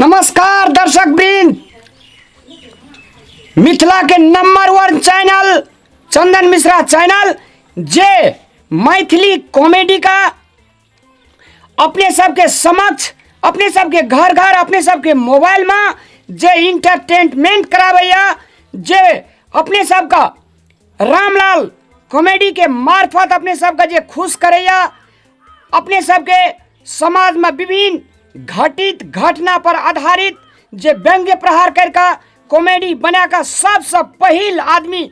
नमस्कार दर्शक वृंद, मिथिला के नंबर 1 चैनल चंदन मिश्रा चैनल, जे मैथिली कॉमेडी का अपने सबके समक्ष, अपने सबके घर घर, अपने सबके मोबाइल में जे इंटरटेनमेंट कराबैया, जे अपने सबका रामलाल कॉमेडी के मार्फत अपने सबके जे खुश करैया, अपने सबके समाज में विभिन्न घटित घटना पर आधारित जे व्यंग्य प्रहार करके कॉमेडी बना कऽ सबसँ पहिल आदमी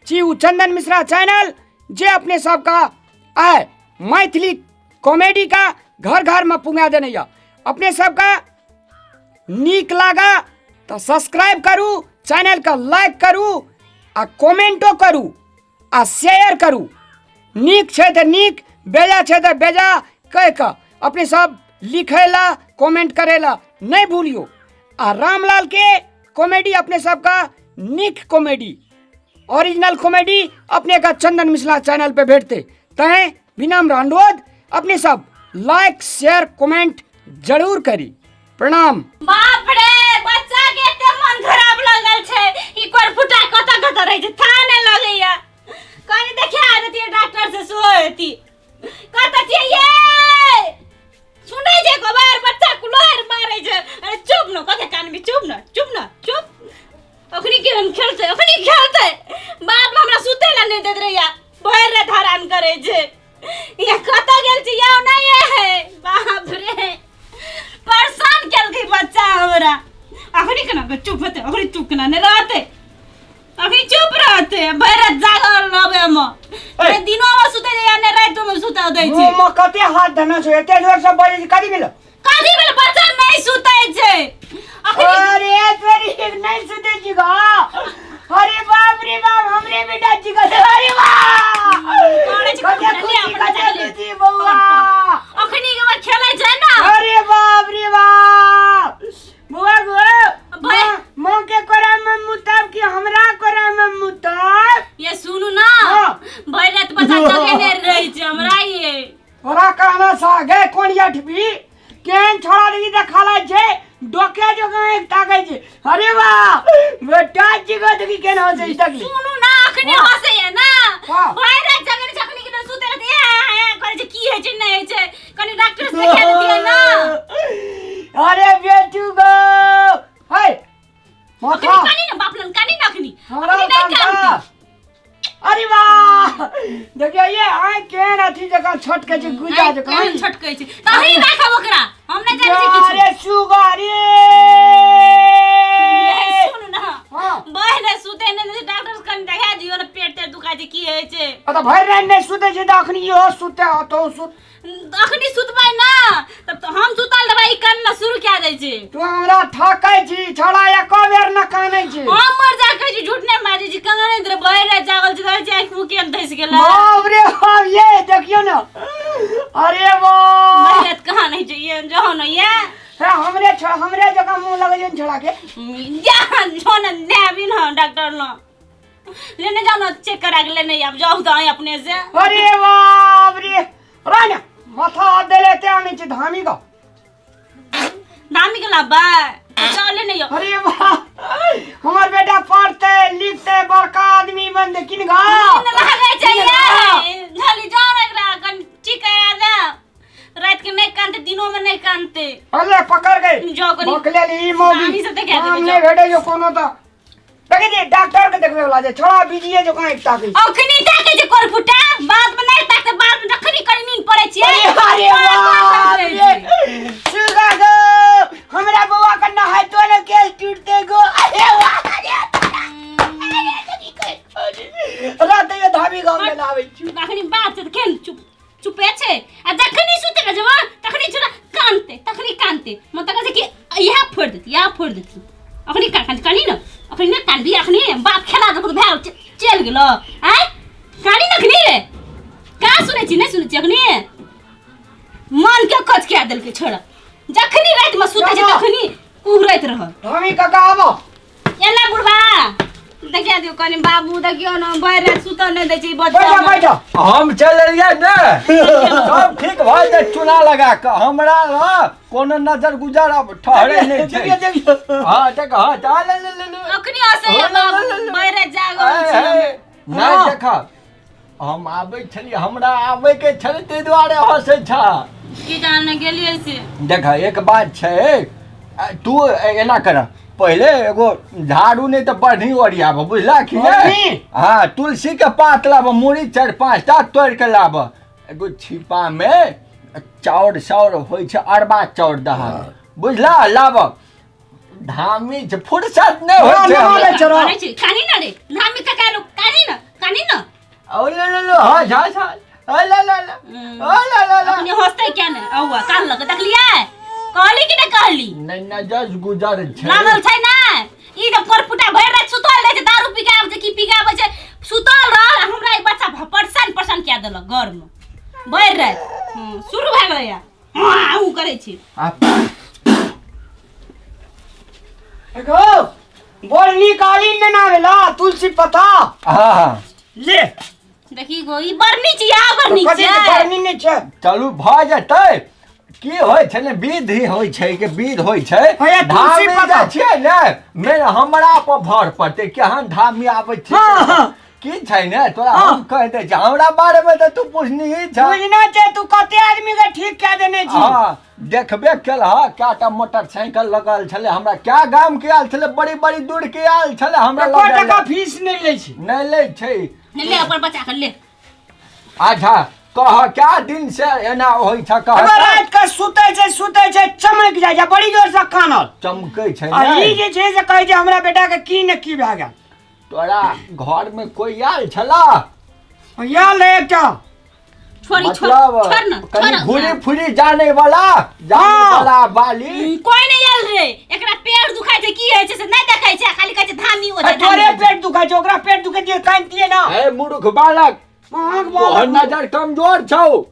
छी ओ चंदन मिश्रा चैनल, जे अपने सबका आय मैथिली कॉमेडी का घर घर में पुंगा देने यऽ। अपने सबका नीक लागा तऽ सब्सक्राइब करू, चैनल के लाइक करू आ कमेंटो करू आ शेयर करू। नीक छै तऽ नीक, बेजा छै तऽ बेजा कहि कऽ अपने सब लिखै ला, कमेंट करै ला नहि भूलियौ। आ रामलाल के कॉमेडी अपने सबका नीक कॉमेडी, ओरिजिनल कॉमेडी अपने का चंदन मिश्रा चैनल पे भेटते। तैं विनम्र अनुरोध, अपने सब लाइक शेयर कमेंट जरूर करी। प्रणाम। बाप रे, बच्चा के एते मन खराब लगल छै। ई कोरफुटा कत कत रहै छै, था नै लगैया। कनी देखा देतियै डॉक्टर से सेहो हेती। कत छियै ये? सुनै छै गोबर बच्चा कुलोर मारै छै। अरे चुप न, कते कानबी, चुप न, चुप न, चुप। अखनी केहन खेलतै, अखनी खेलतै। बाप हमरा सुतै ला नहि दैत रहैया, भरि राति हरान करै छै। ये कतऽ गेल छी यौ? नहि है, बाप रे, परेशान केलकै बच्चा हमरा। अखनी केना के चुप हेतै? अखनी चुप केना नहि रहतै? अखनी चुप रहतै, भरि राति जागल रहबै हम। नहि दिनो मे सुतै दैया, नहि रातिो मे सुतऽ दै छै। मुँह मे कते हाथ धना छौ, एते जोर से बजै छी, कथी भेलौ? कथी भेल? बच्चा नहीं सुतै छै अखनी। अरे तोरी नहीं सुते छी गो। अरे बाप रे बाप, हमरे बेटा जी गो। अरे वाह, करै छै, कते करै छै, खुशी, अपना कते चली। खुशी बौआ। अखनी के बाद खेलै छै ना। अरे बाप रे बाप, बौआ गो, भाई। माँ के कोरा में मुतब कि हमरा कोरा में मुतब? ये सुनू ना। हाँ। भरि राति बच्चा जगेने रहै छै हमरा ये। तोरा कहना सा गे कोन यठबी केहन छोड़ा देखी देखा लै छै, डोके जो एक ताकै छै। अरे वाह बेटा जी को देखी केहन हंसै छै, देखली। सुनू ना, अखनी हाँ। हंसैया ना। हाँ। भरि राति जगेने छै, अखनी के सुतै रहतै, ए, ए, करै छै, की होइ छै नहि होइ छै, कनी डॉक्टर से देखा देतियै ना। अरे बेटू गो है अखनी माथा कानी ना बाप लन कानी ना अखनी। हमरा अखनी नहि कान कानती। अरे वाह देखियो ये आइ केहन अथी जकाँ छटकै छै, गुजा आँखि जकाँ। केहन छटकै छै तऽ अहीं राखब ओकरा, हम नहि जानै छी किछु। अरे सुगर ये ये सुन ना। हाँ। बहने सुते नहि दै छै, डॉक्टर से कनि देखा दियौ ने, पेट तेट दुखाइ छै, की होइ छै। आ तऽ भरि राति नहि सुतै छै तऽ अखनी इहो सुतै आ तोँ सुत। अखनी सुतबै ना तब तऽ हम सुतल रहबै, ई कानना शुरू कए दै छै। तू हमरा ठकै छी छौड़ा, एको बेर न कानै छी। हम मर जा कहै छी, झूठ नहि बाजै छी। कानै नहि भरि राति जागल छी, तऽ आँखि मुँह केहन धसि गेलै। बाप रे बाप, ये देखियौ ने, अरे बाप। भरि राति कहाँ नहि छै ये जहो ने ये। हे हमरे हमरे जकाँ मुँह लगै छै ने छौड़ा के। जा जो ने नेबी ने डॉक्टर न लेने जाओ ना, चेक करा के लेने आब जाओ तो अपने से। अरे बाप रे, राना माथा हाथ देले ते आनै छै धामी का। धामी के लाबा जाओ लेने आओ। अरे बाप, हमर बेटा पढ़ते लिखते बड़का आदमी बनते किन गा नींद लागै छै ये, जल्दी जाओ ना, एकरा कन ठीक करा दे। रात के नहीं कानते, दिनों में नहीं कानते। अरे पकड़ गई जाओ कनी। बकले ली मौगी। धामी से देखा देबै, हम जाओ। नहि भेटै जो कोनो तऽ देखै छियै डॉक्टर के देखबै वाला छै छोड़ा बिजिए जो कहाँ ताकै छै। अखनी ताकै छै कोरफुटा, बाद में नहि ताकतै, बाद में जखनी कनी नींद पड़ै छियै, अरे अरे बार बार बाप करैत रे, रहै छै। सुगा गो हमरा बौआ के नहाइतो ने केस टूटते गो। अरे वाह, अरे रात ये धामी गाँव में लाबै छी। अखनी बात छै तऽ केहन चुप चुपे छै, आ जखनी सुते के जेबै तखनी छोड़ा कानते, तखनी कानते। मन तऽ कहै छै कि इएह फोड़ि देती, इएह फोड़ि देती। अखनी कान कान कानी न, अखनी नहि कानबी, अखनी बाप खेला देलको तऽ भए चलि गेलो। आँय कानी न अखनी रे, कहाँ सुनै छी? नहि सुनै छी अखनी। मन के कच कए देलकै छोड़ा, जखनी रातिमे सुतै छै तखनी कुहरैत रहल। धामी काका आबो। एना बुढ़बा देखिया दियौ कनि बाबू, देखियौ ने भरि राति सुतऽ नहि दै छै ई बच्चा। बैठ बैठ। हम चलि एलियै ने, सब ठीक भऽ जेतै। चूना लगा कऽ हमरा लग कोनो नजर गुजर आब ठहरे नहि छै। देखियौ, देखियौ। हँ देख, हँ चल ले ले ले। अखनी हँसैया बाबू, भरि राति जागल छी हम। नहि देख, हम आबै छलियै, हमरा आबैके छलै, ताहि दुआरे हँसै छ। की जाने गेलियै से। देख, एक बात छै, तू एना कर, पहिले एगो झाड़ू नहि तऽ बढ़नी ओरियाब, बुझला कि नहि? बढ़नी? हँ, तुलसी के पात लाब, मूड़ी चारि पाँच टा तोड़ि के लाब, एगो छिपा मे चाउर साउर होइ छै, अरबा चाउर दहा, बुझला? लाब, धामी छै, फुर्सत नहि होइ छै हँ, हमरा। नहि, चलो। करै छी कानी न रे धामी कका लोक, कानी न, कानी न। ओ ले ले ले, हँ झा झा, ओ ले ले ले, ओ ले ले ले। अपने हंसते क्या ने औवा कानलक, देखलियै? कहली कि नहि कहली? नहि, नजर गुजर छै। लागल छै ने। ई जब करपुटा भरि राति सुतल रहै छै, दारू पी के आबै छै की पी के आबै छै, सुतल रहल आ हमरा ई बच्चा परेशान परेशान कए देलक घरमे भरि राति। शुरू भए गेलैया, हाँ ऊ करै छी। आ देखो, बड़ नीक आली ने ना भेला तुलसी पत्ता। हँ हँ। ले। देखी गो, ई बरनी छी, यहाँ बरनी कथी छै। बरनी नहि छै। चलू, भऽ जेतै। की होइ छै ने, विधि होइ छै के विध होइ छै। हैया, तुलसी धामी पत्ता। जे छियै ने, मेन हमरा पर भर पड़तै, केहन धामी आबै छै। हँ, हँ। की छै ने तोरा हँ। हम कहि दै छी, हमरा बारे मे तऽ तू पुछनही छ। बुझना छै तू कते आदमी के ठीक कए देने छी। हँ, देखबे केलह, कएटा मोटरसाइकिल लगल छलै हमरा, कए गाम के आयल छलै, बड़ी बड़ी दूर के आयल छलै हमरा एको लग। टका फीस नहि लै छै। नहि लै छै। ले अपन बच्चा के ले। अच्छा कह, क्या दिन से एना होइ छ? कह। एगो राति के सुतै छै, सुतै छै, चमकि जाइ छै, बड़ी जोर से कानल। चमकै छै। आ ई नहि जे छै से कहै छै हमरा बेटा के की ने की भए गेल। तोरा घर में कोई आयल छला? आयल रहै एकटा। छोड़ी, छोड़। मतलब छोड़ न, कनि छोड़। घूरी फुरी जाने वाला, जाने हाँ। वाला बाली। कोई नहीं आयल रे। एकरा पेट दुखाइ छै की होइ छै से नहि देखै छै, खाली कहै छै धामी हो आ छै। तोरे पेट दुखाइ छै, ओकरा पेट दुखाइ छै कानितियै ना। हे मूर्ख बालक, अहाँक तोहर बालक। नजर कमजोर छौ,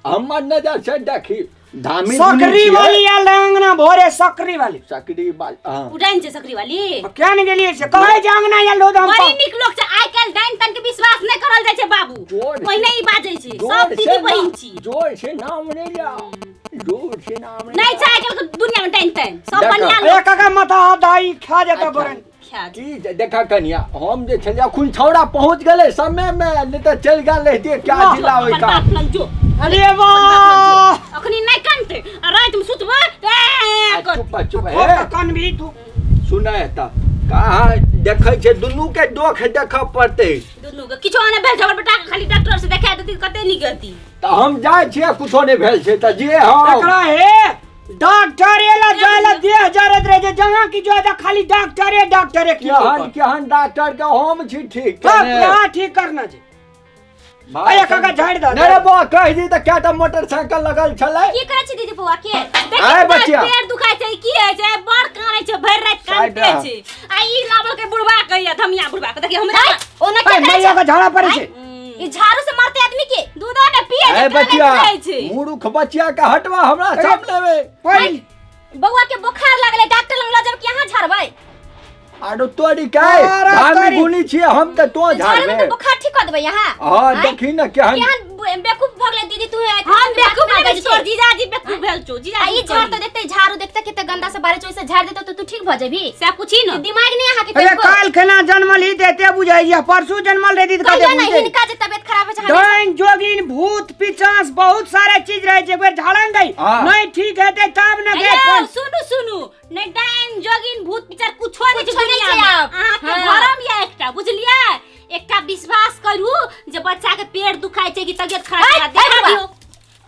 हमर नजर से देखी, धामी सकरी वाली आयल रहै अंगना भोरे, सकरी वाली। सकरी वाली, हाँ। उडाइन छै सकरी वाली। क्या ने गेलियै से कहै छै अंगना आयल रहौ तऽ हम बड़ी नीक लोक छै। आइ काल्हि डाइन ताइन के विश्वास नहि करल जाइ छै बाबू। जोर से- पहिने ई बाजै छै जोर सब से दीदी ना- बहिन छी। जोर से नाम नहि लिया, जोर से नाम नहि छै आइ काल्हि के दुनिया में डाइन ताइन सब। देखो। बढ़िया ए लोक। काका, माथा हाथ दाई खा जेता। अच्छा। बरन खा की जे देखा कनिया, हम जे छलियै अखन छौड़ा पहुँच गेलै समय मे, नहि तऽ चलि गेल रहितियै क्या वाह, जिला ओहि अपन कात। बाप लग जो। अरे अपन बाप लग जो। वाह। अखनी नहि कनतै आ राति में सुतबै तऽ ए, ए, आ करतै। चुप चुप। ओ हे तऽ कनबी तू। सुनै तऽ कहाँ देखै छै, दुनू के दोख देखऽ पड़तै। दुनू के किछो नहि भेल छै हमर बेटा के, खाली डॉक्टर से देखा देती कते नीक हेती। तऽ हम जाइ छियै, कुछो नहि भेल छै तऽ जे हम एकरा हे डॉक्टर एला जायला देह जरत रहे छै, जहाँ की जो है खाली डॉक्टरे डॉक्टरे की। केहन केहन डॉक्टर के हम छी ठीक सब केने। यहाँ ठीक करना छै। अरे काका, झाड़ि दऽ। नहि रे बौआ, कहि दी तऽ कएटा मोटरसाइकिल लगल छलै। की करै छी दीदी बौआ के? देखी आय बड़ बचिया। पेट दुखाइ छै की होइ छै, बड़ कानै छै, भरि राति साइड कानिते रह। छै। आ ई लाबल के बुढ़बा कहैया, धमिया बुढ़बा के देखियौ हमरा। ओना के ए, करै मैया छै? के झाड़ा पड़ै छै। ई झाड़ू से मारते आदमी के। दूधो ने पिए ए छै, कानैत बचिया, रहै छै। मूर्ख बचिया के हटवा हमरा सामने में। पड़ि बौआ के बुखार लागले, डॉक्टर लग लऽ जाब कि अहाँ झाड़बै? आरो तोरी के अरे धामी तोरी। गुनी छियै हम तऽ तो झाड़ू में झाड़बे। तऽ बुखार ठीक कऽ देबै अहाँ? हँ। आँय? देखी ने केहन केहन बेवकूफ भऽ गेलै दीदी तू। हम बेवकूफ नहि भेल छी, तोहर जीजाजी बेवकूफ भेल छौ। आ जीजाजी ई झाड़ तऽ देखते, झाड़ू देखते कते गंदा से बारे छै, ओइसे झाड़ देतौ तऽ तू ठीक भऽ जेबही? से पूछी न। दिमाग नहीं अहाँ के अरे तनिको? काल खेना जनमल ही देते बुझाइया, परसू जनमल रही तऽ कते कहियो ने बुझतै। हिनका जे तबियत खराब होइ छै हमेशा। डाइन जोगिन भूत पिचास बहुत सारे चीज रहे छै, एक बेर झाड़न गई हाँ। नहीं ठीक हेतै तब ने अरे गेल। सुनू सुनू, नहि डाइन जोगिन भूत पिचार कुछो नहि छै कुछो नहि दुनिया छै में। आब। अहाँके हाँ। भरम या एकटा बुझलियै, एकटा विश्वास करू जे बच्चा के पेट दुखाइ छै कि तबियत खराब आइ, छै, देखा आइ दियौ।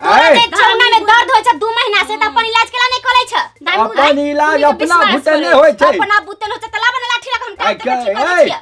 तोरा आइ, जे चौना में दर्द होइ छै 2 महीना से, तऽ अपन इलाज केला नहि करै छ? अपन इलाज के अपना विश्वास भुते नहि करै। होइ छै। अपना बुते होइ छै तऽ लाबऽ ने लाठी लग, हम आइ टाइम तक ठीक के- कऽ दै ए, छियै।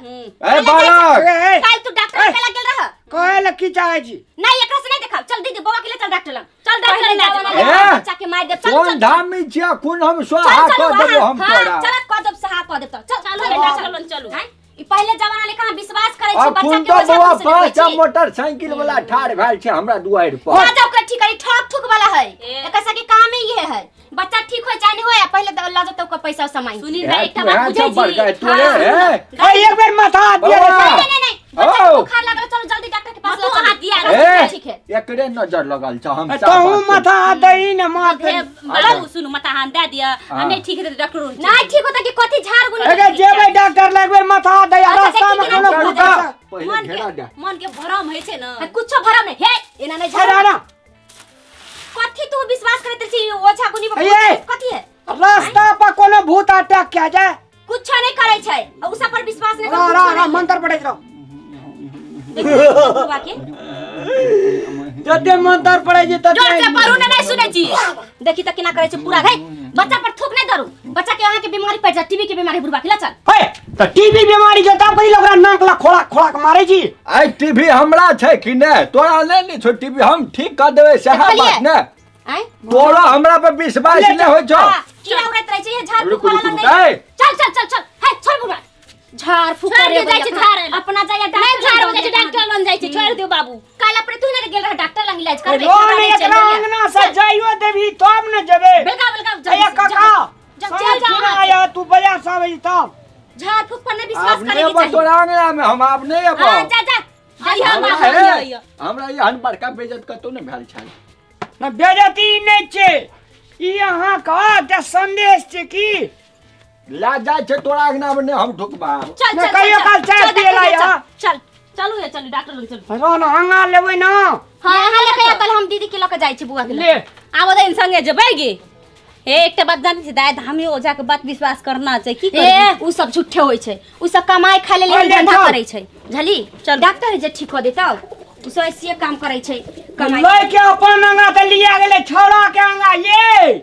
ए बालक। ए, ए, काल्हि तू डॉक्टर ए। केला गेल रह? कहै लए की चाहै छी? नहीं, एकरा से नहीं देखाब। चल दीदी, बौआ के ले चल डॉक्टर लग। चल डॉक्टर पहिले लग जाओ ना, ए, बच्चा के मार देब। चल कोन चल। धामी छियै कोन, हम चल स्वाहा चल कऽ देबो हम हाँ, तोरा। चल कऽ देब, सहा कऽ देब। चल चलू चल बेटा, चलू चलू। आँय, ई पहिले जमाना लेखा हम विश्वास करै छी बच्चा अखुन के तऽ ओझा बौआ गुरु से देखबै पाँचटा छी। मोटरसाइकिल वाला ठाढ़ भेल छै हमरा दुआरि पर। जा जा, ओकरा ठीक करी, ठक ठुक वाला है। ए। एकर सबके कामे इहे है। बच्चा ठीक हो चाहे नहीं होय, पहिले त लऽ जेतौ ओकर पैसा समाई। सुनी ए, ना, एकटा तू बात एहन बुझै सब बड़का छी? तोरे हाँ, ए ए, एक बेर माथा हाथ दिया रे। बौआ। नहीं नहीं नहीं, बच्चा के ओ। बुखार लागल, चलो जल्दी डॉक्टर के पास तू लऽ चलू। हाथ दिया ए, ठीक है। एकरे नजर लगल छ हम ए, सब तहूँ बात माथा हाथ दही ने मार हे, बाबू सुनू, माथा हाथ दए दिअ आ हाँ। नहि ठीक हेतै तऽ डॉक्टर नहीं ठीक होता कि कथी झाड़ गुनी। अगे जेबै डॉक्टर लग बेर माथा हाथ दही, अच्छा, रास्ता में देखी कोनो केना भूत रुका, आ- पहिले मन घेरा के दे। मन के भरम होइ छै ने। कुछो भरम नहीं हे, एना नहीं अरे झाड़। ना कथी तू विश्वास करैत छी ओझा गुनी पर? ए! कथी है? रास्ता पर कोनो भूत अटैक किया जाए। कुछो नहीं करै छै, आ उ सब पर विश्वास नहीं रा करू, रा कुछो रा नहीं। मंत्र पढ़ैत रहो। देखू के जते मंत्र पढ़ै छै जोर तते से पढ़ू ने, नहीं सुनै छी। देखी त केना करै छै पूरा। हे, बच्चा पर थूक नहीं धरू, बच्चा के अहाँ के बीमारी पड़ जा, टीबी के बीमारी बुढ़बा के, ल चल। हे, त टीबी बीमारी जो तब करी ओकरा नाक ला खोड़ा खोड़ा के मारै छी। आइ टीवी हमरा छै कि नहि? तोरा नहि ने छौ टीवी, हम ठीक कऽ देबै सएह देखलियै? बात ने। आँय? तोरा हमरा पर विश्वास नहि होइ छौ। हाँ, कीड़ा उड़ैत रहै छै, ये झाड़ रुक, फूक वाला रुक, लग रुक, नहीं। ए! चल चल चल चल, हे छोड़ बुढ़बा, झाड़ फूक छोड़ करे दियौ, जाइ छी झाड़ै लए। अपना जाइए नहीं डॉक्टर झाड़ लग जाइ छै, डॉक्टर लग जाइ छै, छोड़ दियौ बाबू। काल्हि अपने तू ने गेल रह डॉक्टर लग इलाज करबे? रो ने, एकरा अंगना से जाइयो देबही तब ने जेबै। बेलका बेलका। अये काका, जब साँझ चल जाओ खुना अहाँ। आया तू बाजार से आबै तब। झाड़ फूक पर नहीं विश्वास आब करे नहि के अयबो चाही। तोरा अंगना मे, हम आब नहि अयबो। हां, जा जा। अइहा हमरा बाबू, हे, अइहा, अइहा। हमरा एहन बड़का बेइज्जत कतौ नहि भेल छल। न, बेजती नहि छै ई, अहाँ के जे संदेश छै की ला जाइ छै तोरा अंगना मे नहि हम ढुकबा। चल ने चल। कहियो चल, काल चाय चल, पिए डॉक्टर ला लग। यहाँ। चल। चलू ये, चलू डॉक्टर लग चलू। रह न, अंगा लेबै ना। हां, अहाँ लके कल हम दीदी के लके जाइ छी, बुआ के ले। लके। आब ओहि संगे जेबै गे। हे, एकटा बात जानै छी दाइ? हमी ओझा के बात विश्वास करना छै की ए करबी? उ सब झूठे होय छै, उ सब कमाई खाय लेल अरे धंधा चल। करै छै, झली? चल। डॉक्टर जे ठीक हो देतौ, उ सब ऐसे काम करै छै कमाई। लय के अपन अंगा तऽ लिया गेलै छौड़ा के अंगा ये।